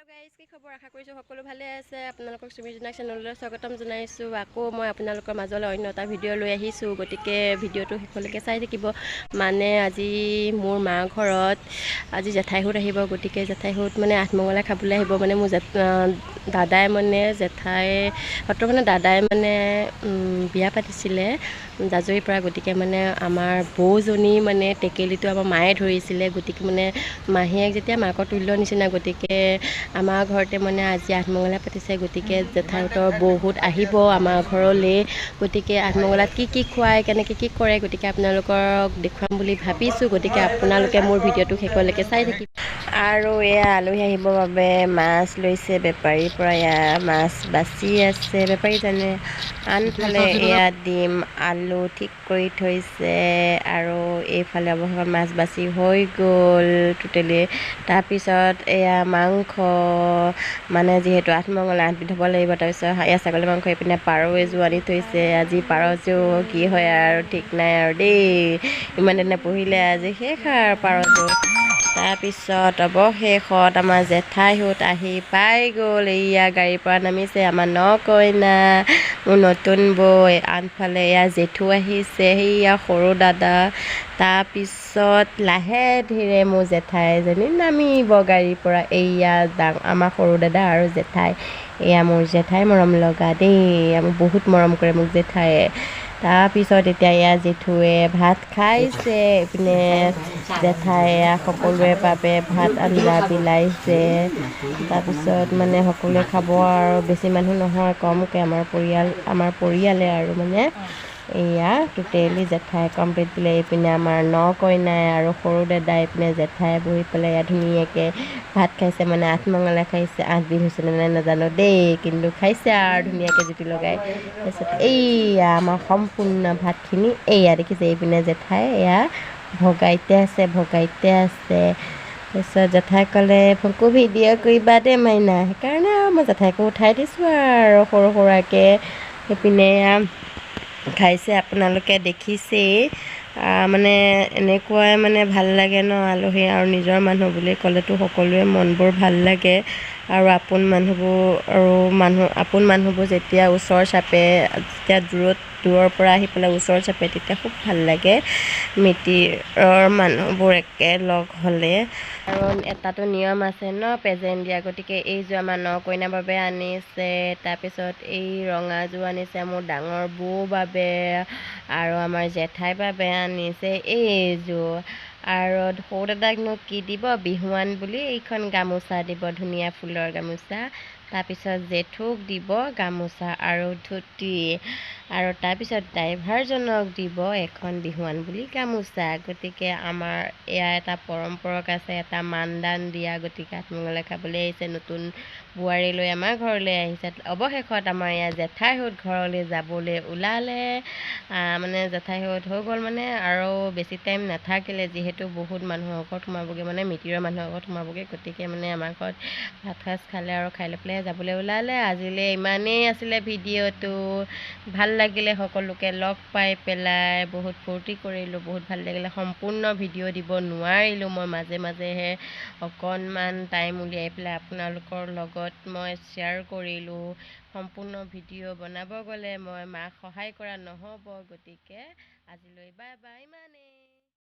Guys, কি খবৰ? আশা কৰিছোঁ সকলো ভালে আছে। আপোনালোকক চুমি জোনাক চেনেললৈ স্বাগতম জনাইছোঁ। আকৌ মই আপোনালোকৰ মাজলৈ অন্য এটা ভিডিঅ' লৈ আহিছোঁ, গতিকে ভিডিঅ'টো শেষলৈকে চাই থাকিব। মানে আজি মোৰ মা ঘৰত আজি জেঠাইহঁত আহিব, গতিকে জেঠাইহঁত মানে আঠমঙলা খাবলৈ আহিব। মানে মোৰ দাদাই মানে জেঠাইহঁতৰ মানে দাদাই মানে বিয়া পাতিছিলে জাজৰিৰ পৰা, গতিকে মানে আমাৰ বৌজনী মানে টেকেলিটো আমাৰ মায়ে ধৰিছিলে, গতিকে মানে মাহীয়েক যেতিয়া মাকৰ তুল্য নিচিনা, গতিকে আমাৰ ঘৰতে মানে আজি আঠমঙলা পাতিছে। গতিকে জেঠাইহঁতৰ বহুত আহিব আমাৰ ঘৰলৈ, গতিকে আঠমঙলাত কি কি খুৱায়, কেনেকৈ কি কৰে, গতিকে আপোনালোকক দেখুৱাম বুলি ভাবিছোঁ। গতিকে আপোনালোকে মোৰ ভিডিঅ'টো শেষলৈকে চাই থাকিব। আৰু এয়া আলহী আহিবৰ বাবে মাছ লৈছে বেপাৰীৰ পৰা, এয়া মাছ বাচি আছে বেপাৰীজনে। আনফালে এয়া ডিম আলু ঠিক কৰি থৈছে। আৰু এইফালে অৱশেষত মাছ বাচি হৈ গ'ল টোটেলি। তাৰপিছত এয়া মাংস, মানে যিহেতু আঠমঙলা আঠবিধ হ'ব লাগিব। তাৰপিছত এয়া ছাগলী মাংস, এইপিনে পাৰ এযোৰ আনি থৈছে। আজি পাৰযোৰ কি হয় আৰু ঠিক নাই আৰু দেই, ইমান দিনে পুহিলে আজি শেষ আৰু পাৰযোৰ। তাৰপিছত অৱশেষত আমাৰ জেঠাইহঁত আহি পাই গ'ল। এইয়া গাড়ীৰ পৰা নামিছে আমাৰ ন কইনা, মোৰ নতুন বৌ। আনফালে এয়া জেঠু আহিছে, সেইয়া সৰু দাদা। তাৰপিছত লাহে ধীৰে মোৰ জেঠাই এজনী নামিব গাড়ীৰ পৰা। এইয়া আমাৰ সৰু দাদা আৰু জেঠাই। এয়া মোৰ জেঠাই মৰম লগা দেই, মোক বহুত মৰম কৰে মোক জেঠায়ে। তাৰপিছত এতিয়া এয়া জেঠুৱে ভাত খাইছে, এইপিনে জেঠাই এয়া সকলোৰে বাবে ভাত আঞ্জা বিলাইছে। তাৰপিছত মানে সকলোৱে খাব আৰু বেছি মানুহ নহয়, কমকৈ আমাৰ পৰিয়ালে আৰু মানে এয়া টোটেলি জেঠাই কমপ্লিট দিলে। এইপিনে আমাৰ ন কইনাই আৰু সৰু দাদাই, এইপিনে জেঠাই বহি পেলাই এয়া ধুনীয়াকৈ ভাত খাইছে, মানে আঠমঙলা খাইছে। আঠবিধ হৈছেনে নাই নাজানো দেই, কিন্তু খাইছে আৰু ধুনীয়াকৈ জুতি লগাই। তাৰপিছত এইয়া আমাৰ সম্পূৰ্ণ ভাতখিনি এইয়া দেখিছে, এইপিনে জেঠাই এয়া ভগাইতে আছে, ভগাইতে আছে। তাৰপিছত জেঠাই ক'লে, মোকো ভিডিঅ' কৰিবা দেই মাইনা, সেইকাৰণে আৰু মই জেঠাইকো উঠাই দিছোঁ আৰু সৰু সুৰাকৈ। সেইপিনে এয়া খাইছে, আপোনালোকে দেখিছেই। মানে এনেকুৱাই মানে ভাল লাগে ন, আলহী আৰু নিজৰ মানুহ বুলি ক'লেতো সকলোৰে মনবোৰ ভাল লাগে। আৰু আপোন মানুহবোৰ আৰু মানুহ আপোন মানুহবোৰ যেতিয়া ওচৰ চাপে, যেতিয়া দূৰৰ পৰা আহি পেলাই ওচৰ চাপে, তেতিয়া খুব ভাল লাগে মিতিৰৰ মানুহবোৰ একেলগ হ'লে। আৰু এটাতো নিয়ম আছে ন প্ৰেজেণ্ট দিয়া, গতিকে এইযোৰ আমাৰ ন কইনাৰ বাবে আনিছে। তাৰপিছত এই ৰঙাযোৰ আনিছে মোৰ ডাঙৰ বৌৰ বাবে, আৰু আমাৰ জেঠাইৰ বাবে আনিছে এইযোৰ। আৰু সৰু দাদাকনো কি দিব, বিহুৱান বুলি এইখন গামোচা দিব, ধুনীয়া ফুলৰ গামোচা। তাৰপিছত জেঠুক দিব গামোচা আৰু ধুতি, আৰু তাৰপিছত ড্ৰাইভাৰজনক দিব এখন বিহুৱান বুলি গামোচা। গতিকে আমাৰ এয়া এটা পৰম্পৰা আছে, এটা মানদান দিয়া। গতিকে আঠমঙলা খাবলৈ আহিছে, নতুন বোৱাৰী লৈ আমাৰ ঘৰলৈ আহিছে। অৱশেষত আমাৰ এয়া জেঠাইহঁত ঘৰলৈ যাবলৈ ওলালে। মানে জেঠাইহঁত হৈ গ'ল মানে আৰু বেছি টাইম নাথাকিলে, যিহেতু বহুত মানুহৰ ঘৰত সোমাবগৈ, মানে মিতিৰৰ মানুহৰ ঘৰত সোমাবগৈ। গতিকে মানে আমাৰ ঘৰত ভাত সাজ খালে আৰু খাই লৈ পেলাই যাবলৈ ওলালে। আজিলৈ ইমানেই আছিলে ভিডিঅ'টো। ভাল লাগিলে সকলোকে লগ পাই পেলাই, বহুত ফূৰ্তি কৰিলোঁ, বহুত ভাল লাগিলে। সম্পূৰ্ণ ভিডিঅ' দিব নোৱাৰিলোঁ মই, মাজে মাজেহে অকণমান টাইম উলিয়াই পেলাই আপোনালোকৰ লগত মই শ্বেয়াৰ কৰিলোঁ। সম্পূৰ্ণ ভিডিঅ' বনাব গ'লে মই মাক সহায় কৰা নহ'ব, গতিকে আজিলৈ বাই বাই, ইমানেই।